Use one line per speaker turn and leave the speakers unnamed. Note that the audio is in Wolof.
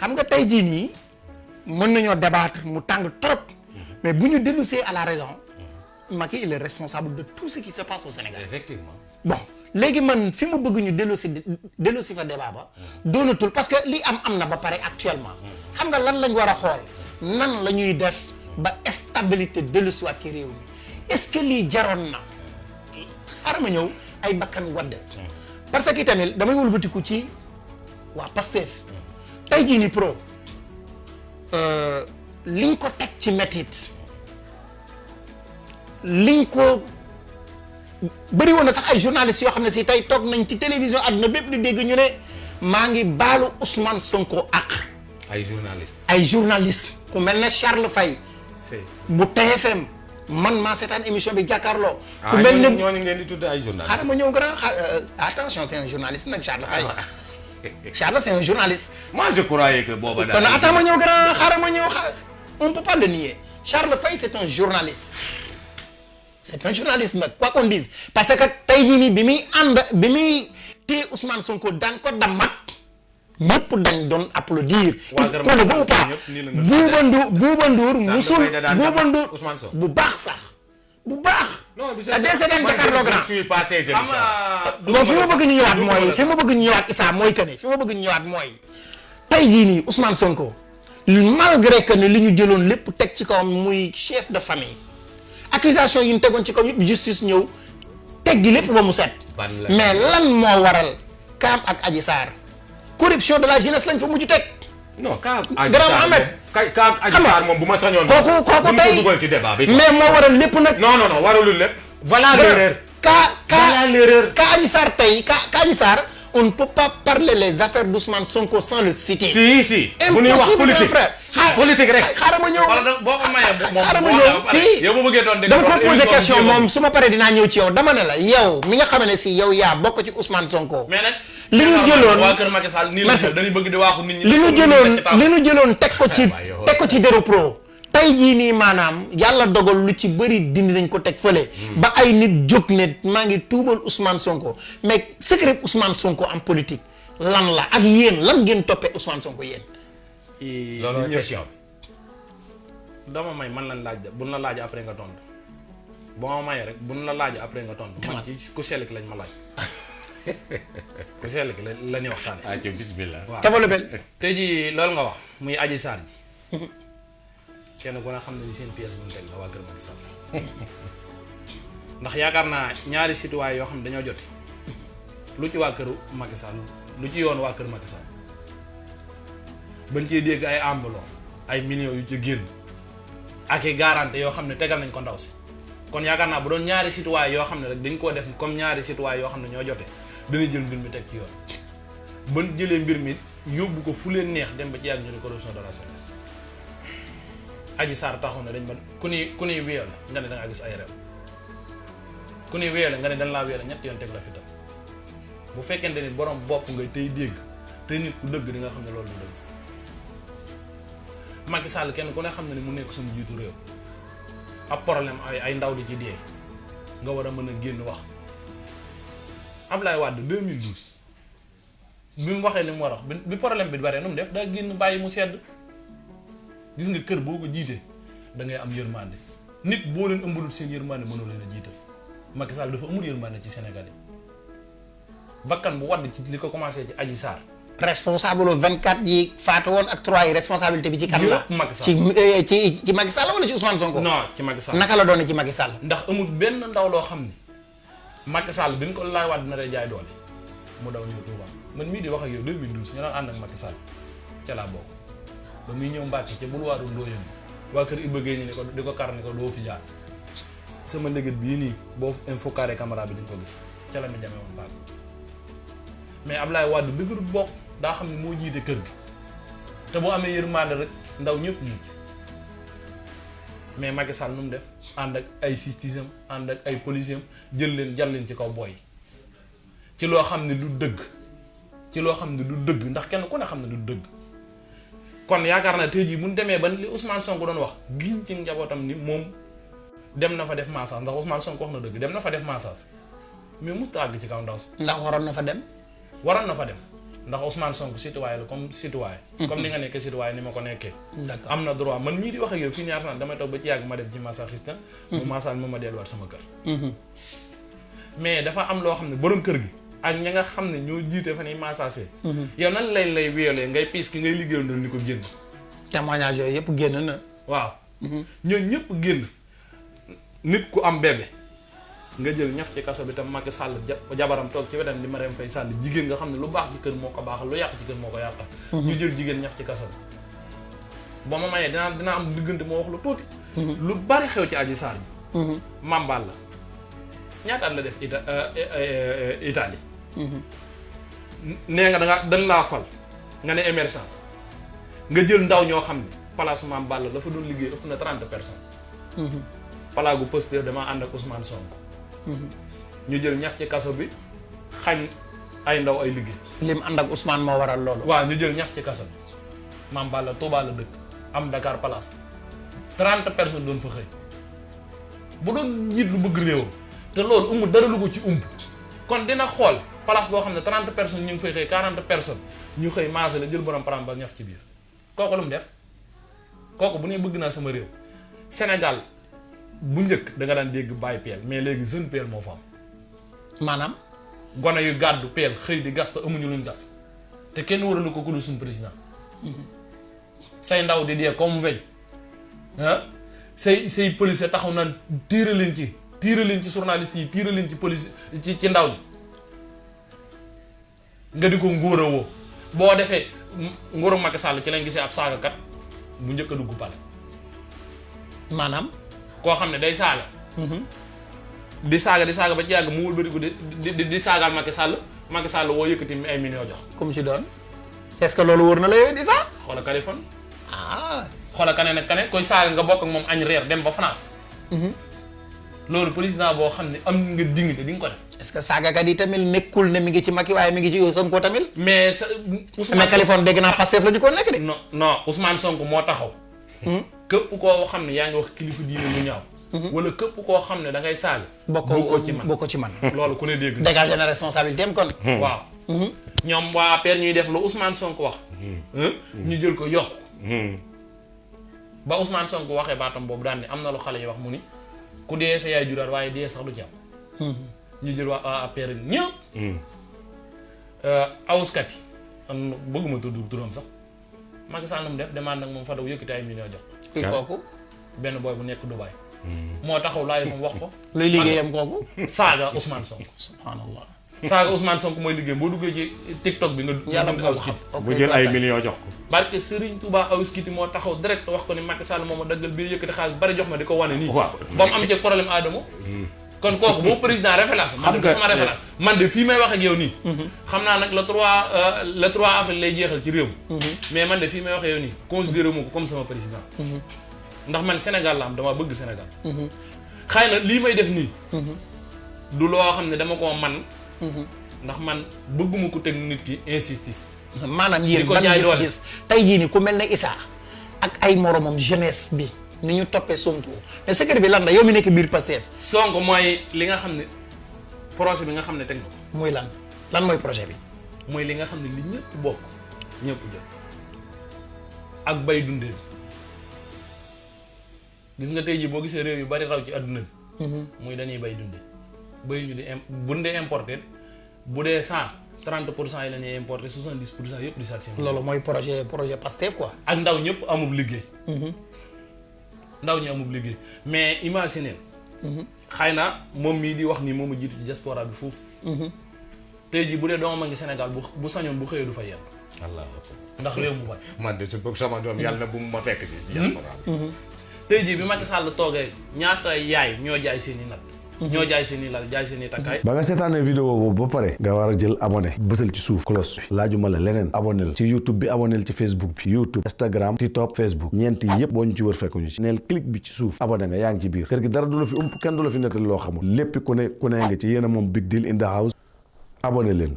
xam nga tey jii nii mën nañoo débattre mu tàng trop mais bu ñu dellusee à la raison Macky il est responsable de tout ce qui se passe au Sénégal.
Effectivement.
Bon léegi man fi ma bëgg ñu dellusi fa débat ba doonatul parce que li am na ba pare actuellement xam nga lan lañ war a xool nan la ñuy def ba stabilité dellusiwaat ci réew mi est-ce que lii jaroon na xaaral ma ñëw ay bakkan wadde parce que tamit damay wëlbatiku ci waa Pastef tey jii ni pro liñ ko teg ci métit liñ ko bëri woon na sax ay journalistes yoo xam ne si tey toog nañ ci télévision àdduna bépp di dégg ñu ne maa ngi baalu Ousmane Sonko ak ay journalistes ku mel ne Charles Faye bu TFM man maa seetaan émission bi jàkkaarloo. ku mel ne
ñooñu ngeen di tudd ay journalistes.
xaaral ma ñëw grand attention c'est un journaliste nag Charles Faye. Charles c'est un journaliste.
Moi je croyais que booba daal.
kon attends ma ñëw grand xaaral ma ñëw on peut pas le nier Charles Faye c'est un journaliste. c'est un journaliste nag quoi qu'on dise parce que tey jii nii bi muy téye Ousmane Sonko daan ko dammat ñëpp dañ doon applaudir.
waa Kër Macky Sall ñëpp
Bouba Ndour musul Bouba Ndour bu baax sax bu baax.
non bi
la DCDN Dakar Grand.
je suis passé
fi ma bëgg ñu ñëwaat mooy fi ma bëgg ñu ñëwaat Issa mooy que ne fi ma bëgg ñu ñëwaat mooy tey jii nii Ousmane Sonko malgré que ne li ñu jëloon lépp teg ci kawam muy chef de famille accusation yi ñu tegoon ci kawam yëpp justice ñëw teggi lépp ba mu set. mais lan moo waral Kaam ak Adji Sarr corruption de la jeunesse lañ fa mujj teg.
non Kaam
ak
Adji Sarr moom bu ma sañoon.
kooku tey
dugal ci débat bi.
mais moo waral lépp nag.
non waralul lépp. voilà l'erreur.
Ka Adji Sarr tey Ka Adji Sarr on ne peut pas parler les affaires d'Ousmane Sonko sans le citer.
si bu ñuy wax politique rek.
xaaral ma ñëw
boo ko mayee
xaaral ma ñëw si
yow bu bëggee doon
dama ko posé question moom su ma paree dinaa ñëw ci yow dama ne la yow mi nga xam ne si yow yaa bokk ci Ousmane Sonko.
mais nag
li ñu jëloon
waa Kër Macky Sall nii la dañuy bëgg di waaxu nit ñi.
li ñu jëloon teg ko ci Dero Pro. tey jii nii maanaam yàlla dogal lu ci bëri dindi nañ ko teg fële. ba ay nit jóg ne maa ngi tuubal Ousmane Sonko mais secret Ousmane Sonko en politique lan la ak yéen lan ngeen toppee Ousmane Sonko yéen.
loolu question bi.
dama may man lañ laaj buñ la laaj après nga tontu boo ma mayee rek buñ la laaj après nga tontu. man ci ku sell ki lañ ma laaj. ku sell ki la ñuy waxtaanee.
ah ci bismillah.
waaw
développé.
tey jii loolu nga wax muy Adji Sarr ji. kenn ku ne xam ne ni seen pièce bu mu teg la waa Kër Macky Sall ndax yaakaar naa ñaari citoyen yoo xam ne dañoo joti lu ci waa këru Macky Sall lu ci yoon waa Kër Macky Sall bañ cee dégg ay ambulance ay millions yu ci génn ak i garantie yoo xam ne tegal nañ ko ndaw si kon yaakaar naa bu doon ñaari citoyen yoo xam ne rek dañ koo def comme ñaari citoyen yoo xam ne ñoo jote dañuy jël mbir mi teg ci yoon ban jëlee mbir mi yóbbu ko fu leen neex dem ba ci yàgg ñu ne corruption de la jeunesse. Adji Sarr taxaw na dañ ma ku ni wéyal nga ne da nga gis ay réew ku ni wéyal nga ne dañ laa wéyal ñett yoon teg la fi tam bu fekkente ni borom bopp ngay tey dégg te nit ku dëgg di nga xam ne loolu du dëgg Macky Sall kenn ku ne xam ne ni mu nekk suñu jiitu réew ab problème ay ndaw di ci dee nga war a mën a génn wax Ablaye Wade 2012 bi mu waxee li mu war a wax bi problème bi bare nu mu def daa génn bàyyi mu sedd. gis nga kër boo ko jiitee da ngay am yërmande nit boo leen ëmbalul seen yërmande mënoo leen a jiital Macky Sall dafa amul yërmande ci Sénégal yi bakkan bu wadd ci li ko commencé ci Adji Sarr.
responsable 24 yi faatu woon ak 3 yi responsabilité bi ci kan la. ci Macky Sall wala ci Ousmane Sonko.
non ci Macky Sall
naka la doon ci Macky Sall.
ndax amul benn ndaw loo xam ni Macky Sall bi ñu ko laay wadd na lay jaay doole mu daw ñëw Touba man mii di wax ak yow 2012 ñu doon ànd ak Macky Sall ca laa bokk. ba muy ñëw Mbàkke ca bul waaru ndooyam waa kër Iba Gueye ni ko di ko kar ni ko doo fi jaar sama ndëgët bii nii boo infocaré caméra bi dañ ko gis ca la mi jamee woon baag mais Ablaye Wade dëgërut bokk daa xam ne moo jiite kër gi te boo amee yërmande rek ndaw ñëpp mucc mais Macky Sall nu mu def ànd ak ay sistisam ànd ak ay policiers jël leen ci kaw booy ci loo xam ne du dëgg ndax kenn ku ne xam ne du dëgg kon yaakaar naa tey jii bu ñu demee ba li Ousmane Sonko doon wax giñ ci njabootam ni moom dem na fa def massage ndax Ousmane Sonko wax na dëgg dem na fa def massage mais musta àgg ci kaw ndaw si.
ndax waroon na fa dem.
ndax Ousmane Sonko citoyen la comme citoyen. comme ni nga nekkee citoyen ni ma ko nekkee.
d'accord
am na droit man mii di wax ak yow fii nii Arsenal damay toog ba ci yàgg ma dem ci massagiste. mu massage ma delluwaat sama kër. mais dafa am loo xam ne borom kër gi. ak ña nga xam ne ñoo jiite fa ni massage. yow nan lay wéyalee ngay piis ki ngay liggéeyal doon ni ko génn.
témoignage yooyu yëpp génn na.
waaw. ñooñu ñëpp génn nit ku am bébé. nga jël ñaf ci kaso bi tam Macky Sall jabaram toog ci wetam di Marème Faye Sall jigéen nga xam ne lu baax ci kër moo ko baaxal lu yàq ci kër moo ko yàqal. ñu jël jigéen ñaf ci kaso bi. ba ma mayee dinaa am diggante moo wax lu tuuti. lu bari xew ci Adji Sarr ji. Mambal la ñaata at la def Italie. nee nga dañ laa fal nga ne émergence nga jël ndaw ñoo xam ne place Mambal la fa doon liggéey ëpp na 30 personnes. palaagu Pastef dama ànd ak Ousmane Sonko. ñu jël ñaf ci kaso bi xañ ay ndaw ay liggéey.
lim ànd ak Ousmane moo waral loolu.
waaw ñu jël ñaf ci kaso bi Mame Balla Touba la dëkk am Dakar Place 30 personnes doon fa xëy bu doon njiit lu bëgg réewam te loolu umb dara lu ko ci umb kon dina xool place boo xam ne 30 personnes ñu ngi fay xëy 40 personnes ñu xëy maase la jël borom param ba ñaf ci biir kooku lu mu def kooku bu ne bëgg naa sama réew Sénégal. bu njëkk da nga daan dégg bàyyi peel mais léegi jeune peel moo fa am.
maanaam.
gone yu gàddu peel xëy di gas te amuñu luñ gas te kenn waralu ko ku dul suñu président. say ndaw di dee comme veñ ah say police taxaw naan tiire leen ci journaliste yi tiire leen ci police ci ndaw ñi nga di ko ngóor a woo boo defee nguuru Macky Sall ci lañ gisee ab saagakat bu njëkk a dugg pale.
maanaam.
koo xam ne day saaga. di saaga ba ci yàgg mu wëlbatiku di saagaal Macky Sall woo yëkkati ay millions jox.
comme si doon est-ce que loolu wër na la yooyu di sax.
xoola Kaliphone.
ah.
xoola kaneen ak kaneen koy saaga nga bokk ak moom añ reer dem ba France. loolu président boo xam ne am nga dignité di nga ko def.
est-ce que saagakat yi tamit nekkul ne mi ngi ci Macky waaye mi ngi ci Sonko tamit.
mais sa
Ousmane Kaliphone dégg naa Pastef la ñu ko nekk de.
non Ousmane Sonko moo taxaw. képp koo xam ne yaa ngi wax kilifa diine lu ñaaw. wala képp koo xam ne da ngay saaga. bokkoo ci man loolu ku ne dégg.
dégager na responsabilité am kon.
waaw. ñoom waa APR ñuy def lu Ousmane Sonko wax. ñu jël ko yokk. ba Ousmane Sonko waxee baatam boobu daan ne am na lu xale yi wax mu ni ku dee sa yaay juraat waaye dee sax du jàmm. ñu jël waa APR ñëpp. awuskat yi am bëgguma tudd turam sax. Macky Sall mu def demande nag moom fa daw yëkkati ay millions jox.
kii kooku.
benn booy bu nekk Dubaï. moo taxaw laay moom wax ko.
luy liggéeyam kooku.
saaga Ousmane Sonko.
subhanallah.
saaga Ousmane Sonko mooy liggéeyam boo duggee ci TikTok bi nga.
yàlla bu ko xam
bu jël ay millions jox ko.
barke Serigne Touba Awuskiti moo taxaw direct wax ko ni Macky Sall moom a daggal bi yëkkati xaalis bari jox ma di ko wane nii.
waaw
ba mu am ci problème Adamo. kon kooku boo président référence la. man de sama référence man de fii may wax ak yow nii. xam naa nag le 3 avril lay jeexal ci réew. mais man de fii may wax ak yow nii considéré mu ko comme sama président. ndax man Sénégal la am dama bëgg Sénégal. xëy na lii may def nii. du loo xam ne dama koo man ndax man bëgguma ko teg nit ki insistance.
maanaam yéen ban gis-gis tey jii nii ku mel ne Issa ak ay moromam jeunesse bi ni ñu toppee Sonko mais secret bi lan la yow mi nekk biir Pastef.
Sonko mooy li nga xam ne projet bi nga xam ne teg na ko.
muy lan mooy projet bi.
mooy li nga xam ne li ñëpp bokk ñëpp jot ak bay dundee gis nga tey jii boo gisee réew yu bari raw ci àdduna bi. muy dañuy bay dundee bay ñu di bu dee importé bu dee 130% yi la ñuy importé 70% yëpp di sàcc.
loolu mooy projet Pastef quoi.
ak ndaw ñëpp amul liggéey. ndaw ñi amul liggéey mais imaginez. xëy na moom mii di wax nii moom a jiitu ci diaspora bi foofu. tey jii bu dee doomam a ngi Sénégal bu sañoon bu xëyee du fa yenn. ndax réew mu bari.
man de su bëgg sama doom yàlla na bu mu ma fekk si diaspora bi.
tey jii bi Macky Sall toogee ñaata yaay ñoo jaay seen i nat. ñoo jaay seen i lal jaay seen i takkaay.
ba nga seetaanee vidéo boobu ba pare nga war a jël abonné bësal ci suuf cloche bi laajuma la leneen abonné ci YouTube bi abonné ci Facebook bi YouTube Instagram TikTok Facebook ñeenti yëpp boo ñu ci wër fekkuñu ci neel clic bi ci suuf abonné nga yaa ngi ci biir kër gi dara du la fi ump kenn du la fi nettali loo xamul lépp ku ne nga ci yéen a moom Big Deal in the house abonné leen.